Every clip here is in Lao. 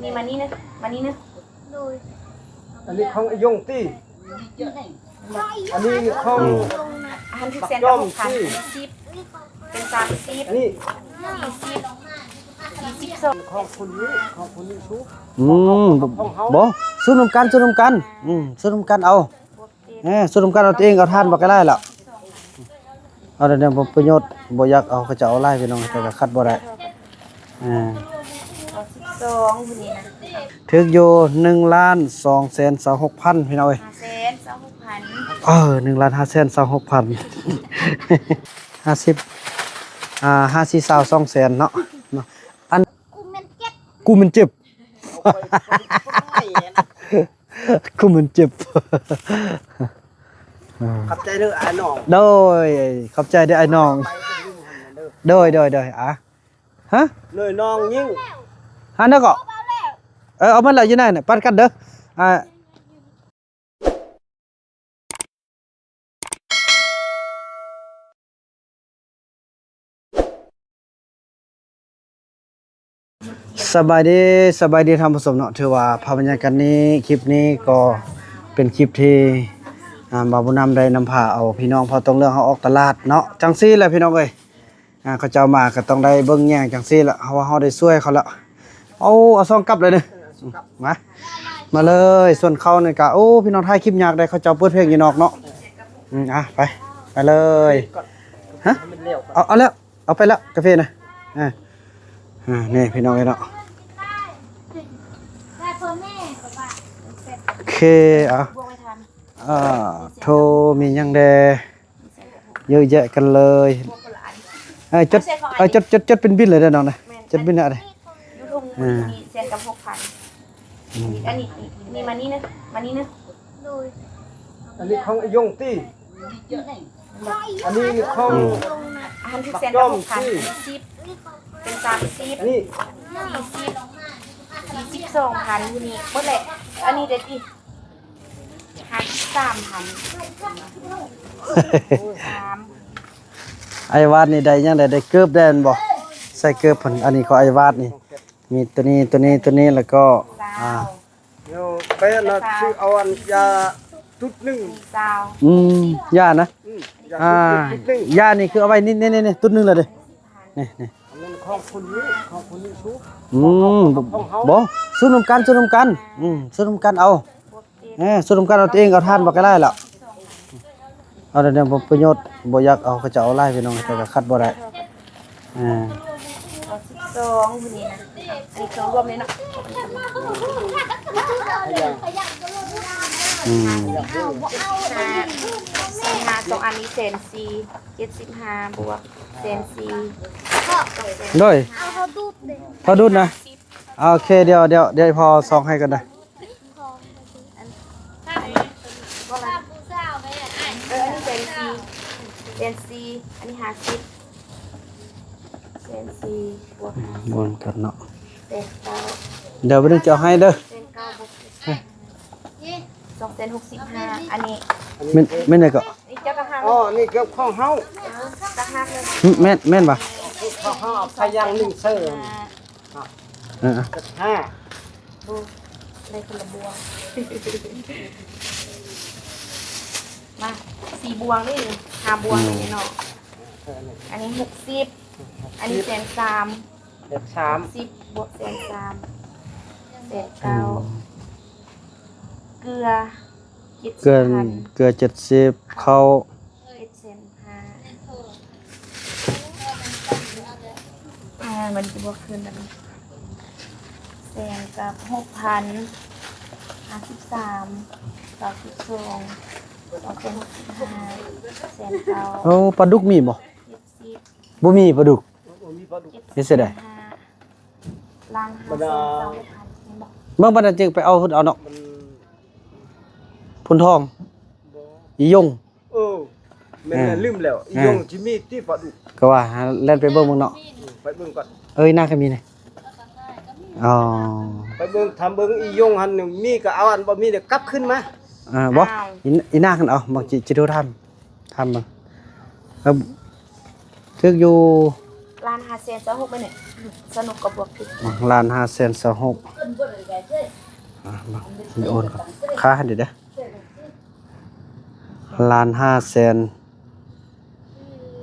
ນີ້ມານີ້ນະ ມານີ້ນະ ໂດຍ ອັນນີ້ຂອງອາຍົງຕິ ອັນນີ້ຂອງ ອືມ ອັນຖືກແສນກັບຫົກພັນ ອັນນີ້ສິບ ເປັນສາມສິບ ນີ້ ສີ່ສິບ ສີ່ສິບສອງ ຂອງຄົນນີ້ ຂອງຄົນນີ້ຊຸ ອືມ ຂອງເຮົາ ບໍ່ ຊຸນຳກັນ ຊຸນຳກັນ ອືມ ຊຸນຳກັນເອົາ ເອີ ຊຸນຳກັນເອົາຕົວເອງ ເອົາທານບໍ່ກະໄດ້ລະ ເອົາແນວບໍ່ປະໂຫຍດ ບໍ່ຢາກເອົາ ເຂົາເຈົ້າເອົາຫຼາຍພີ່ນ້ອງ ແຕ່ກະຂັດບໍ່ໄດ້ ອ່າ ເອົາສິບສອງຜູ້ນີ້ນະ ຖືກຢູ່ ໜຶ່ງລ້ານສອງແສນຊາວຫົກພັນ ພີ່ນ້ອງເອີຍ ຫ້າແສນຊາວຫົກພັນ ເອີ ໜຶ່ງລ້ານຫ້າແສນຊາວຫົກພັນ ຫ້າສິບ ອ່າ ຫ້າສີ່ຊາວສອງແສນເນາະ ເນາະ ອັນ ກູແມ່ນເຈັບ ກູແມ່ນເຈັບ ກູແມ່ນເຈັບ ຂອບໃຈເດີອ້າຍນ້ອງ ໂດຍ ຂອບໃຈເດີອ້າຍນ້ອງ ໂດຍ ໂດຍ ໂດຍ ອ່າ ຮະ ໂດຍ ນ້ອງຍິງ ຫັ້ນນະເກາະ ເອີ ເອົາມາແລ້ວຢູ່ໃນນະ ປັນກັນເດີ ອ່າ ສະບາຍດີ ສະບາຍດີທ່ານຜູ້ຊົມເນາະ ຖືວ່າພາບບັນຍາກາດນີ້ ຄລິບນີ້ກໍເປັນຄລິບທີ່ ອ່າ ບ່າວບຸນນຳໄດ້ນຳພາເອົາພີ່ນ້ອງເຜົ່າຕົງເລື່ອງເຮົາອອກຕະຫຼາດເນາະ ຈັ່ງຊີ້ແຫຼະພີ່ນ້ອງເອີຍ ອ່າ ເຂົາເຈົ້າມາກໍຕ້ອງໄດ້ເບິ່ງແຍງຈັ່ງຊີ້ລະ ເຮົາວ່າເຮົາໄດ້ຊ່ວຍເຂົາລະ ເອົາ ເອົາສອງກັບເລີຍເດີ ມາ ມາເລີຍ ສ່ວນເຂົານີ້ກະ ໂອ້ ພີ່ນ້ອງ ຖ່າຍຄລິບຍາກເດ້ ເຂົາເຈົ້າເປີດເພງຢູ່ນອກເນາະ ອືມ ອ່ະ ໄປ ໄປເລີຍ ຮະ ເອົາ ເອົາແລ້ວ ເອົາໄປແລ້ວ ກາເຟນະ ອ່າ ອ່າ ນີ້ພີ່ນ້ອງເອີຍເນາະ ໂອເຄ ອ່ະ ອ່າ ໂທ ມີຫຍັງແດ່? ເຍອະແຍະກັນເລີຍ ເອີ ຈົດ ເອີ ຈົດ ຈົດ ຈົດເປັນບິນເລີຍເດີນ້ອງນະ ຈົດບິນເອົາເດີ ຢູ່ທຸງ ອ່າ ນີ້ແສນກັບຫົກພັນ ອືມ ອັນນີ້ ນີ້ມານີ້ນະ ມານີ້ນະ ໂດຍ ອັນນີ້ຂອງອາຍົງຕິ ອັນນີ້ຂອງ ອືມ ອັນຖືກແສນກັບຫົກພັນ ສີ່ສິບ ເປັນສາມສິບ ນີ້ ສີ່ສິບ ສີ່ສິບສອງພັນ ຢູ່ນີ້ໝົດແຫຼະ ອັນນີ້ເດຕິ ຫ້າສິບສາມພັນ ສາມ ອ້າຍວາດນີ້ໄດ້ຫຍັງໄດ້ ໄດ້ເກີບໄດ້ແມ່ນບໍ່? ໃສ່ເກີບເພິ່ນ ອັນນີ້ຂອງອ້າຍວາດນີ້ ມີໂຕນີ້ ໂຕນີ້ ໂຕນີ້ ແລ້ວກໍ ຊາວ ອ່າ ດຽວໄປອັນນັ້ນ ຊາວ ຊື້ເອົາອັນຢາຕຸດໜຶ່ງ ຊາວ ອືມ ຢານະ ອືມ ຢາ ອ່າ ຕຸດໜຶ່ງ ຢານີ້ຄືເອົາໄວ້ນີ້ ນີ້ ນີ້ ຕຸດໜຶ່ງແລ້ວເດ້ ນີ້ ນີ້ ອັນນັ້ນຂອງຄົນນີ້ ຂອງຄົນນີ້ຊຸ ອືມ ຂອງເຮົາ ບໍ່ ຊຸນຳກັນ ຊຸນຳກັນ ອືມ ຊຸນຳກັນເອົາ ເອີ ຊຸນຳກັນເອົາຕົວເອງ ເອົາທານບໍ່ກະໄດ້ລະ ເອົາແນວບໍ່ປະໂຫຍດ ບໍ່ຢາກເອົາ ເຂົາເຈົ້າເອົາຫຼາຍພີ່ນ້ອງ ແຕ່ກະຂັດບໍ່ໄດ້ ອ່າ ເອົາສິບສອງຜູ້ນີ້ນະ ອັນນີ້ເຄື່ອງລວມເລີຍເນາະ ອືມ ຫ້າ ສີ່ ຫ້າ ສອງອັນນີ້ແສນສີ່ ເຈັດສິບຫ້າບວກແສນສີ່ ໂດຍ ພໍດູດນະ ໂອເຄ ດຽວ ດຽວ ດຽວພໍຊອງໃຫ້ກ່ອນນະ ເອີ ອັນນີ້ແສນສີ່ ແສນສີ່ ອັນນີ້ຫ້າສິບ ແສນສີ່ບວກຫ້າສິບ ບວກກັນເນາະ ແປດເກົ້າ ດຽວມື້ໜຶ່ງຈະເອົາໃຫ້ເດີ ແສນເກົ້າບວກ ສອງແສນຫົກສິບຫ້າ ອັນນີ້ ແມ່ນ ແມ່ນຫຍັງເກາະ ນີ້ເຈົ້າຕ່າງຫາກ ອໍ ນີ້ເກີບຂອງເຮົາ ຕ່າງຫາກເລີຍ ແມ່ນ ແມ່ນບໍ່ ຂອງເຮົາເອົາພະຍັງໜຶ່ງເຊີ ເອີ ເອີ ເອີ ເຈັດສິບຫ້າ ໂອ້ ໄດ້ຄົນລະບ່ວງ ມາ ສີ່ບ່ວງນີ້ ຫ້າບ່ວງນີ້ເນາະ ອັນນີ້ຫົກສິບ ອັນນີ້ແສນສາມ ແສນສາມ ສິບບວກແສນສາມ ແສນເກົ້າ ອືມ ເກືອ ເກືອ ເຈັດສິບພັນ ເກືອເຈັດສິບ ເຂົ້າ ເຈັດແສນຫ້າ ອ່າ ມັນຈະບວກຄືນກັນ ແສນກັບຫົກພັນ ຫ້າສິບສາມ ເກົ້າສິບສອງ ສອງແສນຫົກສິບຫ້າ ແສນເກົ້າ ໂອ້ ປາດຸກມີບໍ່? ເຈັດສິບ ບໍ່ມີປາດຸກ ບໍ່ມີປາດຸກ ເຮັດຈັ່ງໃດ? ລ້ານຫ້າແສນຊາວຫົກພັນ ເຫັນບໍ່? ເບິ່ງປານນັ້ນຈຶ່ງໄປເອົາພຸ້ນເອົາເນາະ ມັນ ໂພນທອງ ບໍ່ ອີຢົງ ເອີ ແມ່ນແລ້ວ ອ່າ ລືມແລ້ວ ອີຢົງ ອ່າ ຊິມີຕິປາດຸກ ກໍວ່າຫາແລ່ນໄປເບິ່ງເບິ່ງເນາະ ໄປເບິ່ງກ່ອນ ເອີຍ ນາກໍມີນີ້ ອໍ ໄປເບິ່ງ ຖາມເບິ່ງອີຢົງຫັ້ນ ມີກໍເອົາ ອັນບໍ່ມີກໍກັບຄືນມາ ອ່າ ບໍ່ ອີ ອີນາຫັ້ນເອົາ ບາງທີຊິໂທຖາມ ຖາມເບິ່ງ ເອີ ຖືກຢູ່ ລ້ານຫ້າແສນຊາວຫົກແມ່ນແຫຼະ ສະໜຸກກໍບວກຜິດ ລ້ານຫ້າແສນຊາວຫົກ ອ່າ ເດີໂອນກ່ອນ ຄ່າໃຫ້ເດີເດີ ລ້ານຫ້າແສນ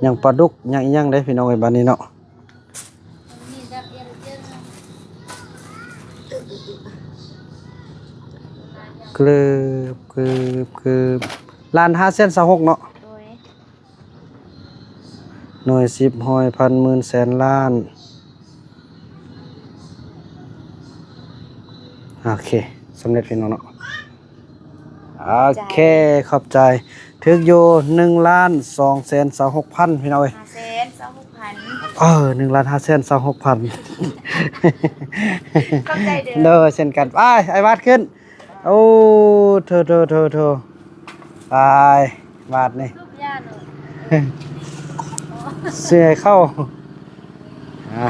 ຍັງປາດຸກ ຍັງອີ່ຫຍັງເດ້ພີ່ນ້ອງເອີຍ ບາດນີ້ເນາະ ກຶບ ກຶບ ກຶບ ລ້ານຫ້າແສນຊາວຫົກເນາະ ໂດຍ ໜ່ວຍ ສິບ ຮ້ອຍ ພັນ ໝື່ນ ແສນ ລ້ານ ໂອເຄ ສຳເລັດພີ່ນ້ອງເນາະ ໂອເຄ ຂອບໃຈ ຖືກຢູ່ ໜຶ່ງລ້ານສອງແສນຊາວຫົກພັນ ພີ່ນ້ອງເອີຍ ຫ້າແສນຊາວຫົກພັນ ເອີ ໜຶ່ງລ້ານຫ້າແສນຊາວຫົກພັນ ຂອບໃຈເດີ ໂດຍ ເຊັ່ນກັນ ໄປ ອ້າຍວາດຂຶ້ນ ໂອ້ ໂຖ ໂຖ ໂຖ ໂຖ ໄປ ບາດນີ້ ເຊື່ອເຂົ້າ ອ່າ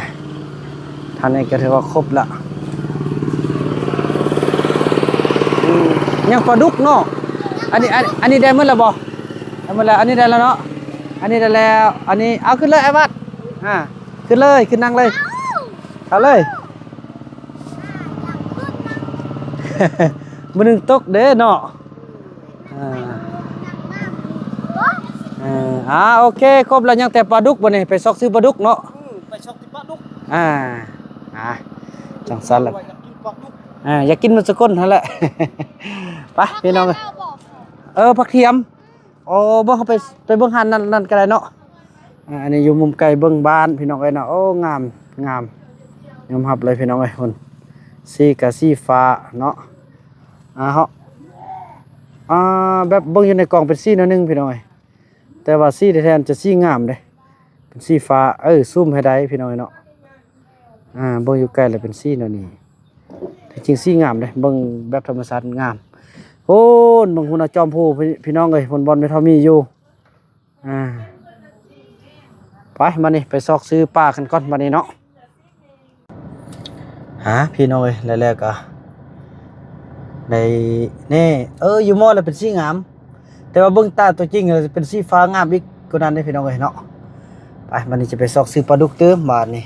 ທ່ານນີ້ກໍຖືວ່າຄົບລະ ອືມ ຍັງປາດຸກເນາະ ອັນນີ້ ອັນ ອັນນີ້ໄດ້ໝົດແລ້ວບໍ່? ໄດ້ໝົດແລ້ວ ອັນນີ້ໄດ້ແລ້ວເນາະ ອັນນີ້ໄດ້ແລ້ວ ອັນນີ້ ເອົາ ຂຶ້ນເລີຍ ອ້າຍວັດ ອ່າ ຂຶ້ນເລີຍ ຂຶ້ນນັ່ງເລີຍ ເອົາເລີຍ ມື້ໜຶ່ງຕົກເດ້ເນາະ ອ່າ ເອີ ອ່າ ໂອເຄ ຄົບແລ້ວ ຍັງແຕ່ປາດຸກ ບາດນີ້ໄປຊອກຊື້ປາດຸກເນາະ ອືມ ໄປຊອກທີ່ປາດຸກ ອ່າ ອ່າ ຈັ່ງຊັ້ນລະ ຢາກກິນປາດຸກ ອ່າ ຢາກກິນໝົດສະກົນຫັ້ນແຫຼະ ໄປພີ່ນ້ອງ ເອີ ຜັກທຽມ ໂອ້ ເບິ່ງ ເຮົາໄປ ໄປເບິ່ງຮ້ານນັ້ນ ນັ້ນກໍໄດ້ເນາະ ອ່າ ອັນນີ້ຢູ່ມຸມໄກເບິ່ງບ້ານພີ່ນ້ອງເອີຍເນາະ ໂອ້ ງາມ ງາມ ຍອມຮັບເລີຍພີ່ນ້ອງເອີຍ ພຸ້ນ ສີກະສີຟ້າເນາະ ອ່າ ເຮົາ ອ່າ ແບບເບິ່ງຢູ່ໃນກ້ອງເປັນສີໜ້ອຍໜຶ່ງພີ່ນ້ອງເອີຍ ແຕ່ວ່າສີແທ້ໆ ຈະສີງາມເດ້ ເປັນສີຟ້າ ເອີ ຊູມໃຫ້ໄດ້ພີ່ນ້ອງເອີຍເນາະ ອ່າ ເບິ່ງຢູ່ໃກ້ແລ້ວເປັນສີແນວນີ້ ແທ້ຈິງສີງາມເດ້ ເບິ່ງແບບທຳມະຊາດງາມ ໂອ້ ເບິ່ງພຸ້ນນະ ຈອມພູ ພີ່ ພີ່ນ້ອງເອີຍ ພຸ້ນບ່ອນແມ່ເຖົ້າມີຢູ່ ອ່າ ໄປ ມານີ້ ໄປຊອກຊື້ປາກັນກ່ອນ ບາດນີ້ເນາະ ຫາ ພີ່ນ້ອງເອີຍ ແລ້ວ ແລ້ວກໍໄດ້ ນີ້ ເອີ ຢູ່ໝໍ້ລະເປັນສີງາມ ແຕ່ວ່າເບິ່ງຕາຕົວຈິງເປັນສີຟ້າງາມອີກກວ່ານັ້ນເດ້ພີ່ນ້ອງເອີຍເນາະ ໄປ ບາດນີ້ຈະໄປຊອກຊື້ປາດຸກຕື່ມບາດນີ້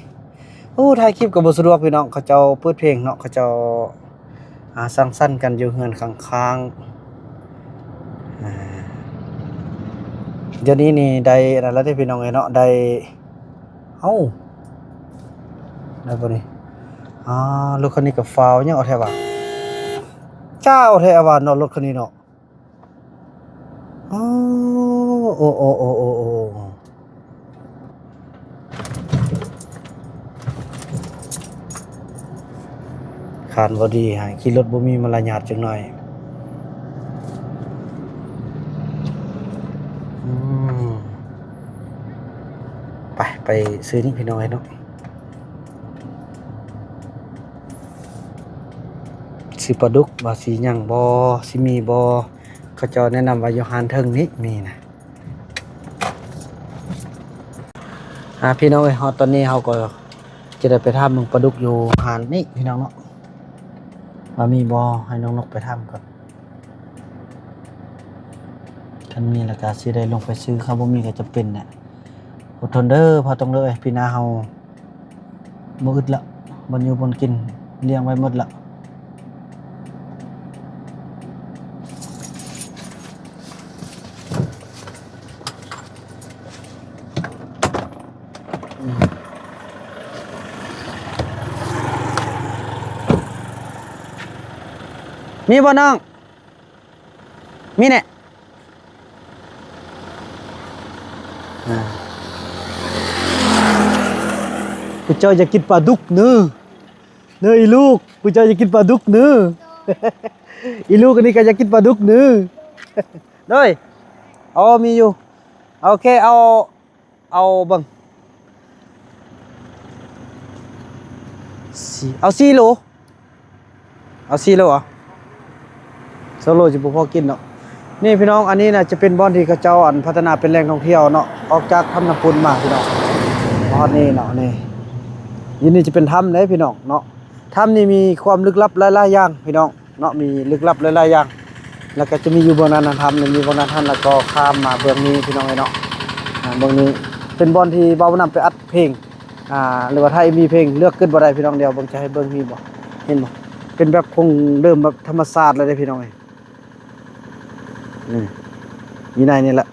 ໂອ້ ຖ່າຍຄລິບກໍບໍ່ສະດວກພີ່ນ້ອງ ເຂົາເຈົ້າເປີດເພງເນາະ ເຂົາເຈົ້າ ອ່າ ສັງສັນກັນຢູ່ເຮືອນຂ້າງໆ ອ່າ ດຽວນີ້ນີ້ໄດ້ອັນນັ້ນລະເດ້ພີ່ນ້ອງເອີຍເນາະ ໄດ້ ເອົ້າ ໄດ້ບໍ່ນີ້ ອ່າ ລົດຄັນນີ້ກໍຟ້າວ ຍັງເອົາແທ້ຫວາ ຈ້າວແທ້ຫວາເນາະ ລົດຄັນນີ້ເນາະ ໂອ້ ໂອ້ ໂອ້ ໂອ້ ໂອ້ ໂອ້ ຄານບໍ່ດີ ໃຫ້ຂີ່ລົດບໍ່ມີມາລະຍາດຈັກໜ້ອຍ ອືມ ໄປ ໄປຊື້ນີ້ພີ່ນ້ອງເອີຍເນາະ ຊື້ປາດຸກ ວ່າຊິຍັງບໍ່ ຊິມີບໍ່ ເຂົາເຈົ້າແນະນຳວ່າຢູ່ຮ້ານເທິງນີ້ມີນະ ອ່າ ພີ່ນ້ອງເອີຍ ຮອດຕອນນີ້ເຮົາກໍຈະໄດ້ໄປຖາມເບິ່ງປາດຸກຢູ່ຮ້ານນີ້ພີ່ນ້ອງເນາະ ວ່າມີບໍ່ ໃຫ້ນ້ອງນົກໄປຖາມກ່ອນ ຄັນມີແລ້ວກໍຊິໄດ້ລົງໄປຊື້ ຄັນບໍ່ມີກໍຈຳເປັນແຫຼະ ອົດທົນເດີພໍ່ຕົງເດີ ປີໜ້າເຮົາບໍ່ອຶດລະ ບ່ອນຢູ່ບ່ອນກິນລ້ຽງໄວ້ໝົດລະ ມີບໍ່ນ້ອງ? ມີແນ່ ອ່າ ຜູ້ເຈົ້າຢາກກິນປາດຸກເນີ ເນີອີລູກ ຜູ້ເຈົ້າຢາກກິນປາດຸກເນີ ອີລູກອັນນີ້ກໍຢາກກິນປາດຸກເນີ ໂດຍ ໂອ້ ມີຢູ່ ໂອເຄ ເອົາ ເອົາເບິ່ງ ສີ່ ເອົາສີ່ໂລ ເອົາສີ່ໂລເອົາ ສອງໂລຊິບໍ່ພໍກິນເນາະ ນີ້ພີ່ນ້ອງ ອັນນີ້ນະຈະເປັນບ່ອນທີ່ເຂົາເຈົ້າ ອັນ ພັດທະນາເປັນແຫຼ່ງທ່ອງທ່ຽວເນາະ ອອກຈາກຖ້ຳນ້ຳຂຸ່ນມາພີ່ນ້ອງ ມາຮອດນີ້ເນາະ ນີ້ ຢູ່ນີ້ຈະເປັນຖ້ຳເດ້ພີ່ນ້ອງເນາະ ຖ້ຳນີ້ມີຄວາມລຶກລັບຫຼາຍໆຢ່າງພີ່ນ້ອງ ເນາະ ມີລຶກລັບຫຼາຍໆຢ່າງ ແລ້ວກໍຈະມີຢູ່ເບື້ອງນັ້ນນະ ຖ້ຳນີ້ມີເບື້ອງນັ້ນຫັ້ນ ແລ້ວກໍຂ້າມມາເບື້ອງນີ້ພີ່ນ້ອງເອີຍເນາະ ອ່າ ເບື້ອງນີ້ເປັນບ່ອນທີ່ບ່າວນຳໄປອັດເພງ ອ່າ ຫຼືວ່າຖ້າເອັມວີເພງເລືອກກຶດບໍ່ໄດ້ພີ່ນ້ອງ. ດຽວເບິ່ງ ຈະໃຫ້ເບິ່ງ ມີບໍ່ ເຫັນບໍ່? ເປັນແບບຄົງເດີມ ແບບທຳມະຊາດເລີຍເດ້ພີ່ນ້ອງເອີຍ. ນີ້ ຢູ່ໃນນີ້ແຫຼະ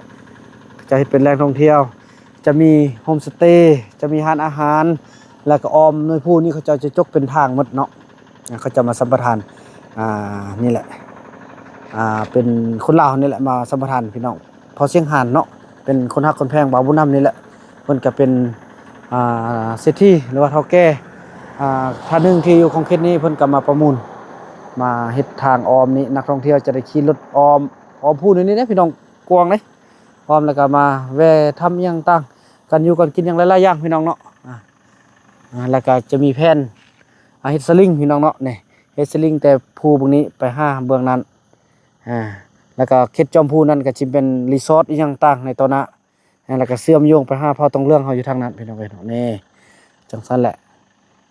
ເຂົາເຈົ້າເຮັດເປັນແຫຼ່ງທ່ອງທ່ຽວ ຈະມີໂຮມສະເຕ ຈະມີຮ້ານອາຫານ ແລ້ວກໍອ້ອມໜ່ວຍພູນີ້ ເຂົາເຈົ້າຈະຈົກເປັນທາງໝົດເນາະ. ອ່າ ເຂົາເຈົ້າມາສຳປະທານ ອ່າ ນີ້ແຫຼະ ອ່າ ເປັນຄົນລາວນີ້ແຫຼະ ມາສຳປະທານພີ່ນ້ອງ ພໍ່ຊຽງຫານເນາະ ເປັນຄົນຮັກຄົນແພງບ່າວບຸນນຳນີ້ແຫຼະ. ເພິ່ນກໍເປັນ ອ່າ ເສດຖີ ຫຼືວ່າເຖົ້າແກ່ ອ່າ ທ່ານໜຶ່ງທີ່ຢູ່ຂົງເຂດນີ້ ເພິ່ນກໍມາປະມູນ ມາເຮັດທາງອ້ອມນີ້ ນັກທ່ອງທ່ຽວຈະໄດ້ຂີ່ລົດອ້ອມ ອ້ອມພູນີ້ເດ້ພີ່ນ້ອງ ກວ້າງເດ້ ອ້ອມ ແລ້ວກໍມາແວ່ທຳອີ່ຫຍັງຕ່າງ ການຢູ່ການກິນຫຍັງຫຼາຍໆຢ່າງພີ່ນ້ອງເນາະ. ອ່າ ອ່າ ແລ້ວກໍຈະມີແຜນ ອ່າ ເຮັດສະລິງພີ່ນ້ອງເນາະ ນີ້ ເຮັດສະລິງແຕ່ພູເບື້ອງນີ້ໄປຫາເບື້ອງນັ້ນ ອ່າ ແລ້ວກໍເຂດຈອມພູນັ້ນກໍຊິເປັນຣີສອດອີ່ຫຍັງຕ່າງໃນຕໍ່ໜ້າ ແລ້ວກໍເຊື່ອມໂຍງໄປຫາເຜົ່າຕອງເຫຼືອງເຮົາຢູ່ທາງນັ້ນພີ່ນ້ອງເອີຍເນາະ. ນີ້ ຈັ່ງຊັ້ນແຫຼະ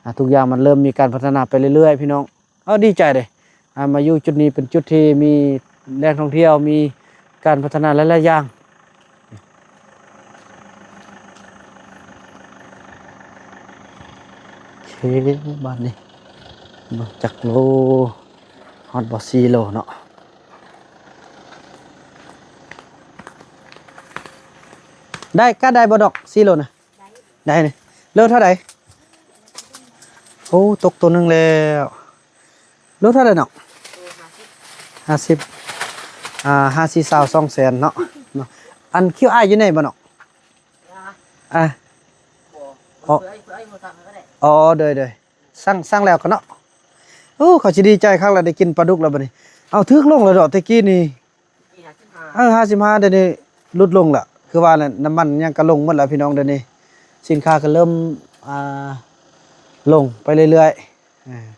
ອ່າ ທຸກຢ່າງມັນເລີ່ມມີການພັດທະນາໄປເລື້ອຍໆພີ່ນ້ອງ. ເອົາ ດີໃຈເດ້ ອ່າ ມາຢູ່ຈຸດນີ້ເປັນຈຸດທີ່ມີແຫຼ່ງທ່ອງທ່ຽວ ມີການພັດທະນາຫຼາຍໆຢ່າງ. ໂອເຄ ບາດນີ້ ເບິ່ງຈັກໂລ ຮອດບໍ່ ສີ່ໂລເນາະ. ໄດ້ ກະໄດ້ບໍ່ດອກ ສີ່ໂລນະ? ໄດ້ນີ້ ໂລເທົ່າໃດ? ໂອ້ ຕົກໂຕໜຶ່ງແລ້ວ. ໂລເທົ່າໃດເນາະ? ໂລຫ້າສິບ ຫ້າສິບ ອ່າ ຫ້າສີ່ຊາວ ສອງແສນເນາະ ເນາະ. ອັນຄິວອາຍຢູ່ໃນບໍ່ເນາະ? ອ່າ ອໍ ເອີຍ ເອີຍ ບໍ່ສັ່ງໃຫ້ກໍໄດ້ ອໍ ໂດຍໆ ສັ່ງ ສັ່ງແລ້ວກໍເນາະ. ໂອ້ ເຂົາຊິດີໃຈຄັກລະ ໄດ້ກິນປາດຸກລະບັດນີ້. ເອົາ ຖືກລົງລະດອກ ແຕ່ກີ້ນີ້ ເອີ ຫ້າສິບຫ້າ ດຽວນີ້ຫຼຸດລົງລະ ຄືວ່າແຫຼະ ນ້ຳມັນຫຍັງກໍລົງໝົດລະພີ່ນ້ອງ. ດຽວນີ້ສິນຄ້າກໍເລີ່ມ ອ່າ ລົງໄປເລື້ອຍໆ. ອ່າ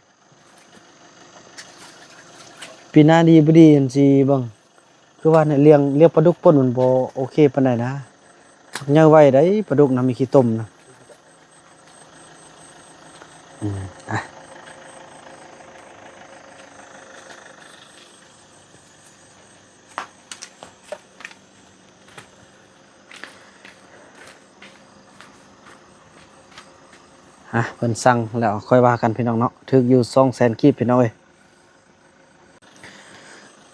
ປີໜ້າດີບໍ່ດີຫັ້ນຊິເບິ່ງ ຄືວ່ານີ້ ລ້ຽງ ລ້ຽງປາດຸກປົ່ນມັນບໍ່ໂອເຄປານໃດນະ. ໃຫຍ່ໄວໃດ ປາດຸກນະ ມີຂີ້ຕົມນະ. ອືມ ອ່ະ ອ່ະ ເພິ່ນສັ່ງແລ້ວຄ່ອຍວ່າກັນພີ່ນ້ອງເນາະ. ຖືກຢູ່ສອງແສນກີບພີ່ນ້ອງເອີຍ.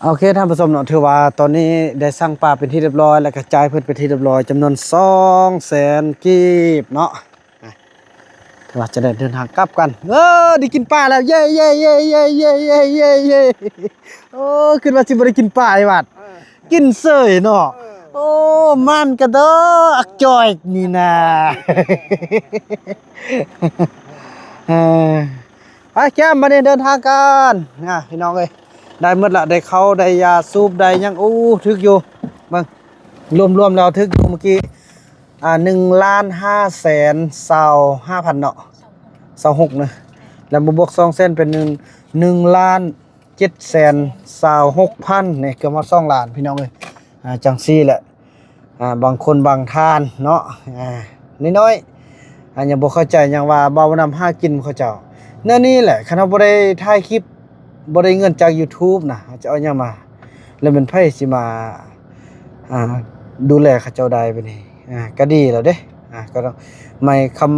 ໂອເຄ ທ່ານຜູ້ຊົມເນາະ ຖືວ່າຕອນນີ້ໄດ້ສັ່ງປາເປັນທີ່ຮຽບຮ້ອຍ ແລ້ວກໍຈ່າຍເພິ່ນເປັນທີ່ຮຽບຮ້ອຍ ຈຳນວນສອງແສນກີບເນາະ. ຖືວ່າຈະໄດ້ເດີນທາງກັບກັນ ເອີ ໄດ້ກິນປາແລ້ວ ເຢ້ ເຢ້ ເຢ້. ໂອ້ ຄິດວ່າຊິບໍ່ໄດ້ກິນປາ ໄອ້ຫວັດ ເອີ ກິນເສີຍເນາະ. ເອີ ໂອ້ ມັນກະດອກ ອັກຈອຍນີ້ນະ. ເອີ ໄປແກ້ມ ບັດນີ້ເດີນທາງກັນນະພີ່ນ້ອງເອີຍ. ໄດ້ໝົດລະ ໄດ້ເຂົ້າ ໄດ້ຢາສູບ ໄດ້ຫຍັງ ໂອ້ ຖືກຢູ່. ເບິ່ງ ລວມໆແລ້ວຖືກຢູ່ ມື້ກີ້ ອ່າ ໜຶ່ງລ້ານຫ້າແສນຊາວຫ້າພັນເນາະ ຊາວຫົກນະ ແລ້ວມາບວກສອງແສນເປັນໜຶ່ງ ໜຶ່ງລ້ານເຈັດແສນຊາວຫົກພັນ ນີ້ເກືອບຮອດສອງລ້ານພີ່ນ້ອງເອີຍ. ອ່າ ຈັ່ງຊີ້ແຫຼະ ອ່າ ບາງຄົນບາງທ່ານເນາະ ອ່າ ນ້ອຍໆ ອ່າ ຍັງບໍ່ເຂົ້າໃຈຫຍັງວ່າບ່າວນຳຫາກິນຂອງເຈົ້າ ແນວນີ້ແຫຼະ. ຄັນເຮົາບໍ່ໄດ້ຖ່າຍຄລິບ ບໍ່ໄດ້ເງິນຈາກຢູທູບນະ ເຮົາຈະເອົາຫຍັງມາ ແລ້ວແມ່ນໃຜຊິມາ ອ່າ ດູແລເຂົາເຈົ້າໄດ້ບາດນີ້ ອ່າ ກໍດີແລ້ວເດ້. ອ່າ ກໍຕ້ອງໄມ້ຄຳ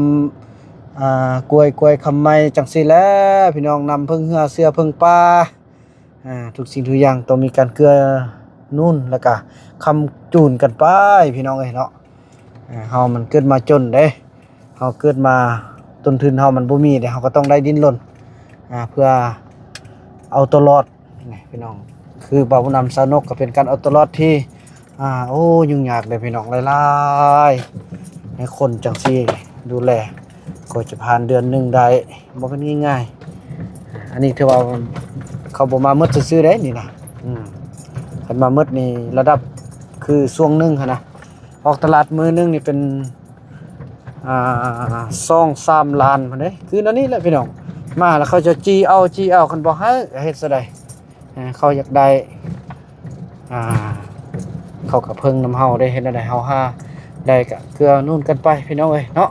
ອ່າ ກວຍ ກວຍຄຳໄມ້ ຈັ່ງຊີ້ແຫຼະພີ່ນ້ອງ ນຳເພິ່ງເຮືອເສືອເພິ່ງປ່າ. ອ່າ ທຸກສິ່ງທຸກຢ່າງຕ້ອງມີການເກື້ອໜູນ ແລ້ວກະຄ້ຳຈູນກັນໄປພີ່ນ້ອງເອີຍເນາະ. ອ່າ ເຮົາມັນເກີດມາຈົນເດ້ ເຮົາເກີດມາ ຕົ້ນທຶນເຮົາມັນບໍ່ມີເດ້ ເຮົາກໍຕ້ອງໄດ້ດີ້ນລົນ ອ່າ ເພື່ອເອົາຕົວລອດ ນີ້ພີ່ນ້ອງ. ຄືບ່າວບຸນນຳຊາວນົກກໍເປັນການເອົາຕົວລອດທີ່ ອ່າ ໂອ້ ຫຍຸ້ງຍາກເດ້ພີ່ນ້ອງ ຫຼາຍໆ ໃຫ້ຄົນຈັ່ງຊີ້ດູແລ ກວ່າຈະຜ່ານເດືອນໜຶ່ງໄດ້ ບໍ່ແມ່ນງ່າຍໆ. ອັນນີ້ຖືວ່າເຂົາບໍ່ມາໝົດຊື່ໆເດ້ນີ້ນະ. ອືມ ຄັນມາໝົດນີ້ລະດັບຄືຊ່ວງໜຶ່ງຫັ້ນນະ ອອກຕະຫຼາດມື້ໜຶ່ງນີ້ເປັນ ອ່າ ສອງສາມລ້ານພຸ້ນເດ້. ຄືແນວນີ້ແຫຼະພີ່ນ້ອງ ມາແລ້ວເຂົາຈະຈີ່ເອົາ ຈີ່ເອົາ ຄັນບໍ່ໃຫ້ເຮັດຈັ່ງໃດ? ອ່າ ເຂົາຢາກໄດ້ ອ່າ ເຂົາກໍເພິ່ງນຳເຮົາເດ້ ເຮັດແນວໃດເຮົາຫາໄດ້ກໍເກື້ອໜູນກັນໄປພີ່ນ້ອງເອີຍເນາະ.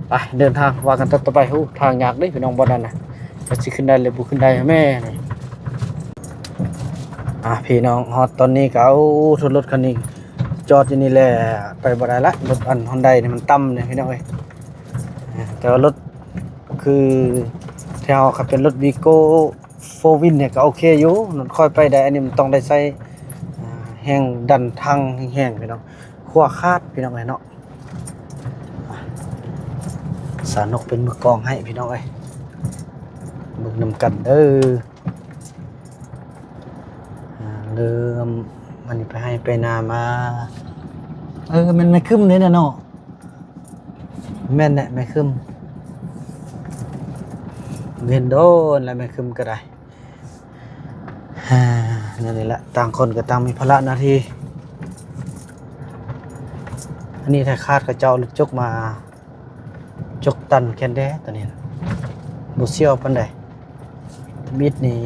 ໄປເດີນທາງວ່າກັນຕໍ່ໄປ. ໂອ້ ທາງຍາກເດ້ພີ່ນ້ອງ ບ່ອນນັ້ນນະ ຈັກຊິຂຶ້ນໄດ້ຫຼືບໍ່ຂຶ້ນໄດ້ແມ້ນີ້. ອ່າ ພີ່ນ້ອງ ຮອດຕອນນີ້ກໍ ໂອ້ ໂທ້ ລົດຄັນນີ້ຈອດຢູ່ນີ້ແຫຼະ ໄປບໍ່ໄດ້ລະ. ລົດອັນຮອນໄດນີ້ມັນຕ່ຳເດ້ພີ່ນ້ອງເອີຍ. ແຕ່ວ່າລົດຄືແຖວ ຄັນເປັນລົດວີໂກ້ໂຟວິນນີ້ກໍໂອເຄຢູ່ ລົດຂ້ອຍໄປໄດ້. ອັນນີ້ມັນຕ້ອງໄດ້ໃຊ້ ອ່າ ແຮງດັນຖັງແຮງໆ ພີ່ນ້ອງ. ຂົວຂາດພີ່ນ້ອງເອີຍເນາະ. ສາວນົກເປັນມືກອງໃຫ້ພີ່ນ້ອງເອີຍ ເບິ່ງນຳກັນເດີ. ອ່າ ເລີ່ມ ອັນນີ້ໄປໄຮ່ໄປນາມາ. ເອີ ແມ່ນແມ່ຄຶມເດ້ນະເນາະ. ແມ່ນແຫຼະແມ່ຄຶມ ເຫັນໂດນແລ້ວແມ່ຄຶມກໍໄດ້. ອ່າ ແນວນີ້ແຫຼະ ຕ່າງຄົນກໍຕ່າງມີພາລະໜ້າທີ່. ອັນນີ້ຖ້າຂາດ ເຂົາເຈົ້າເອົາລົດຈົກມາ ຈົກຕັນແຄນແດ ຕົວນີ້ນະ ບໍ່ສ່ຽວປານໃດ. ທຳອິດນີ້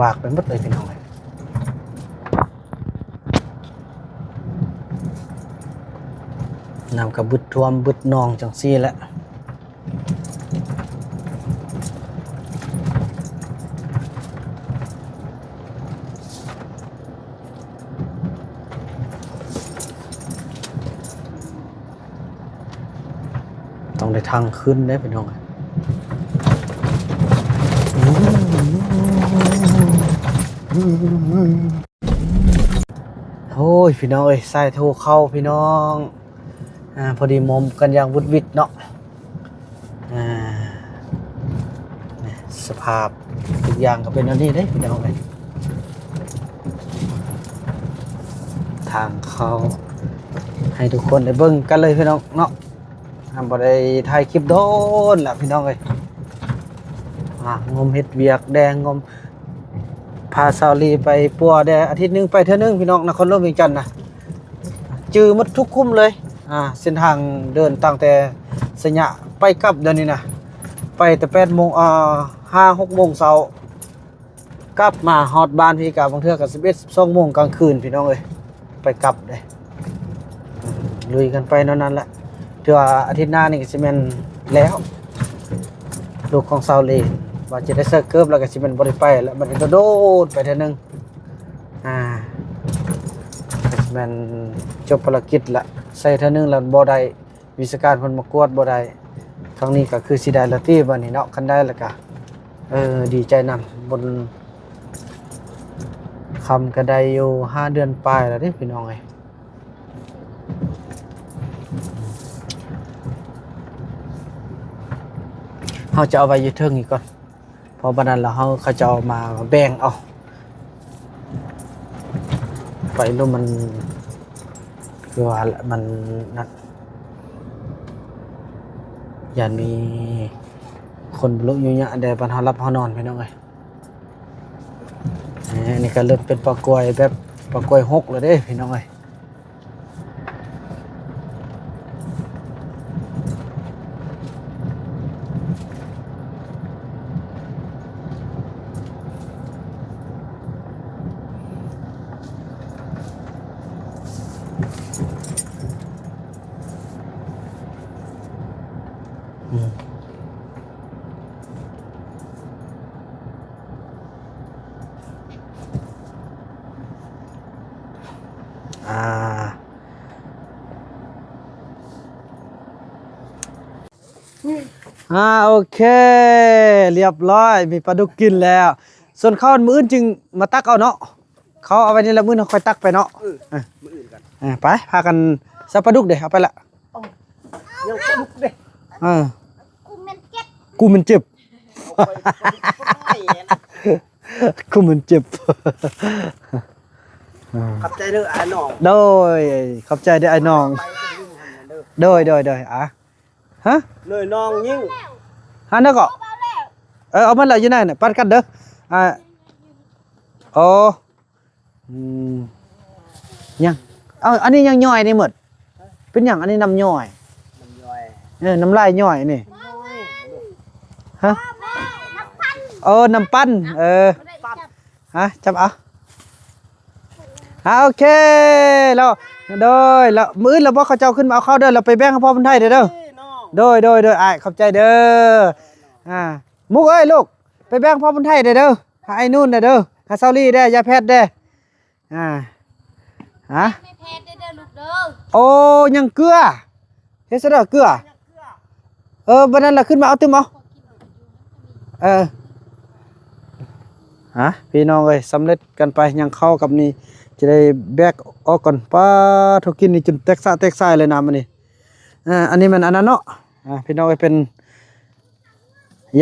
ວາກໄປໝົດເລີຍພີ່ນ້ອງເອີຍ. ນ້ຳກໍບຶດຖ້ວມບຶດໜອງຈັ່ງຊີ້ແຫຼະ. ຕ້ອງໄດ້ທາງຂຶ້ນເດ້ພີ່ນ້ອງ. ໂອ້ຍ ພີ່ນ້ອງເອີຍ ສາຍໂທເຂົ້າພີ່ນ້ອງ. ອ່າ ພໍດີມົມກັນຢ່າງຫວຸດຫວິດເນາະ. ອ່າ ສະພາບທຸກຢ່າງກໍເປັນແນວນີ້ເດ້ພີ່ນ້ອງເອີຍ. ທາງເຂົ້າໃຫ້ທຸກຄົນໄດ້ເບິ່ງກັນເລີຍພີ່ນ້ອງເນາະ. ອ່າ ບໍ່ໄດ້ຖ່າຍຄລິບໂດນລະພີ່ນ້ອງເອີຍ. ອ່າ ງົມເຮັດວຽກແດ່ ງົມພາສາວລີໄປປົວແດ່ ອາທິດໜຶ່ງໄປເທື່ອໜຶ່ງພີ່ນ້ອງ ນະຄອນຫຼວງວຽງຈັນນະ. ຈື່ໝົດທຸກຄຸ້ມເລີຍ. ອ່າ ເສັ້ນທາງເດີນຕັ້ງແຕ່ໄຊຍະໄປກັບດຽວນີ້ນະ ໄປແຕ່ແປດໂມງ ອ່າ ຫ້າຫົກໂມງເຊົ້າ ກັບມາຮອດບ້ານພີ້ກະບາງເທື່ອກະສິບເອັດ ສິບສອງໂມງກາງຄືນພີ່ນ້ອງເອີຍ ໄປກັບເດ້. ລຸຍກັນໄປແນວນັ້ນແຫຼະ. ຖືວ່າອາທິດໜ້ານີ້ກະຊິແມ່ນແລ້ວ ລູກຂອງສາວເລ ວ່າຈະໄດ້ເຊີເກີບແລ້ວກະຊິແມ່ນບໍ່ໄດ້ໄປແລ້ວ ບັດນີ້ໂດດໆໄປເທື່ອໜຶ່ງ. ອ່າ ແມ່ນຈົບພາລະກິດລະ ໃສ່ເທື່ອໜຶ່ງລະບໍ່ໄດ້ ວິຊາການເພິ່ນມາກວດບໍ່ໄດ້. ຄັ້ງນີ້ກະຄືຊິໄດ້ລະຕິ ບັດນີ້ເນາະ. ຄັນໄດ້ລະກະ ເອີ ດີໃຈນຳ. ບຸນຄຳກະໄດ້ຢູ່ຫ້າເດືອນປາຍລະເດ້ພີ່ນ້ອງເອີຍ. ເຮົາຈະເອົາໄວ້ຢູ່ເທິງນີ້ກ່ອນ. ເພາະບັດນັ້ນລະເຮົາ ເຂົາເຈົ້າມາແບ່ງເອົາ ໄຟລົມມັນ ຄືວ່າແຫຼະ ມັນນັ້ນ ຢ້ານມີຄົນບໍ່ລຸກຍະຍະແດ່ ບັດເຮົາຫຼັບເຮົານອນພີ່ນ້ອງເອີຍ. ນີ້ ອັນນີ້ກະເລີ່ມເປັນປາກວາຍແບບປາກວາຍຫົກແລ້ວເດ້ພີ່ນ້ອງເອີຍ. ອືມ ອ່າ ອ່າ ໂອເຄ ລຽບຮ້ອຍ ມີປາດຸກກິນແລ້ວ. ສ່ວນເຂົ້າມື້ອື່ນຈຶ່ງມາຕັກເອົາເນາະ. ເຂົ້າເອົາໄວ້ນີ້ລະ ມື້ອື່ນເຮົາຄ່ອຍຕັກໄປເນາະ. ເອີ ມື້ອື່ນກັນ. ອ່າ ໄປ ພາກັນ ໃສ່ປາດຸກເດ້ ເອົາໄປລະ. ເອີ ຍັງປາດຸກເດ້. ເອີ ກູແມ່ນເຈັບ ກູແມ່ນເຈັບ. ຂອບໃຈເດີອ້າຍນ້ອງ. ໂດຍ ຂອບໃຈເດີອ້າຍນ້ອງ. ໂດຍ ໂດຍ ໂດຍ. ອ່າ ຮະ ເລີຍນ້ອງຍິງ ຫັ້ນນະກໍ ເອີ ເອົາມັນລະຢູ່ນັ້ນນະ ປັດກັນເດີ. ອ່າ ໂອ້ ອືມ ຍັງ ເອົາ ອັນນີ້ຍັງຍ່ອຍນີ້ໝົດ. ເປັນຫຍັງອັນນີ້ ນ້ຳຍ່ອຍ? ນ້ຳຍ່ອຍ ເອີ ນ້ຳລາຍຍ່ອຍນີ້. ຮະ ນ້ຳປັ່ນ ເອີ ນ້ຳປັ່ນ ເອີ ຮະ ຈັບເອົາ. ອ່າ ໂອເຄ ແລ້ວ ໂດຍ ແລ້ວມື້ອື່ນລະບອກເຂົາເຈົ້າຂຶ້ນມາເອົາເຂົ້າເດີ ແລ້ວໄປແບ່ງໃຫ້ພໍ່ບຸນໄທເດີ. ໂດຍ ໂດຍ ໂດຍ ອ້າຍ ຂອບໃຈເດີ. ອ່າ ມຸກເອີຍ ລູກ ໄປແບ່ງພໍ່ບຸນໄທເດີ ໃຫ້ອ້າຍນູນເດີ ໃຫ້ສາວລີເດີ ຍາແພດເດີ. ອ່າ ຮະ ແມ່ແພດເດີລູກເດີ. ໂອ້ ຍັງເກືອ ເຮັດຊະເດີເກືອ. ເອີ ບັດນັ້ນລະຂຶ້ນມາເອົາຕື່ມເອົາ. ເອີ ຮະ ພີ່ນ້ອງເອີຍ ສຳເລັດກັນໄປ ຍັງເຂົ້າກັບນີ້ ຈະໄດ້ແບກອອກກ່ອນ. ປ້າໂທ ກິນນີ້ຈົນແຕກສະແຕກສາຍເລີຍນະມື້ນີ້. ເອີ ອັນນີ້ແມ່ນອັນນັ້ນເນາະ ອ່າ ພີ່ນ້ອງເອີຍ ເປັນ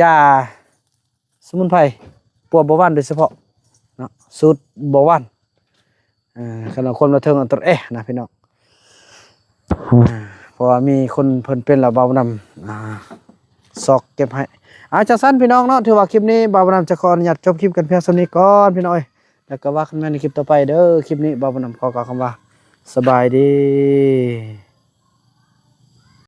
ຢາ ສະໝຸນໄພປົວເບົາຫວານໂດຍສະເພາະເນາະ ສູດເບົາຫວານ. ເອີ ຄັນວ່າຄວາມລະເທິງອັນຕະແອນະພີ່ນ້ອງ ເພາະວ່າມີຄົນເພິ່ນເປັນແລ້ວ ບ່າວນຳ ອ່າ ຊອກເກັບໃຫ້. ອາ ຈັ່ງຊັ້ນພີ່ນ້ອງເນາະ ຖືວ່າຄລິບນີ້ບ່າວນຳຈະຂໍອະນຸຍາດຈົບຄລິບກັນພຽງສ່ຳນີ້ກ່ອນພີ່ນ້ອງເອີຍ ແລ້ວກໍວ່າກັນໃໝ່ໃນຄລິບຕໍ່ໄປເດີ. ຄລິບນີ້ບ່າວນຳຂໍກ່າວຄຳວ່າສະບາຍດີ.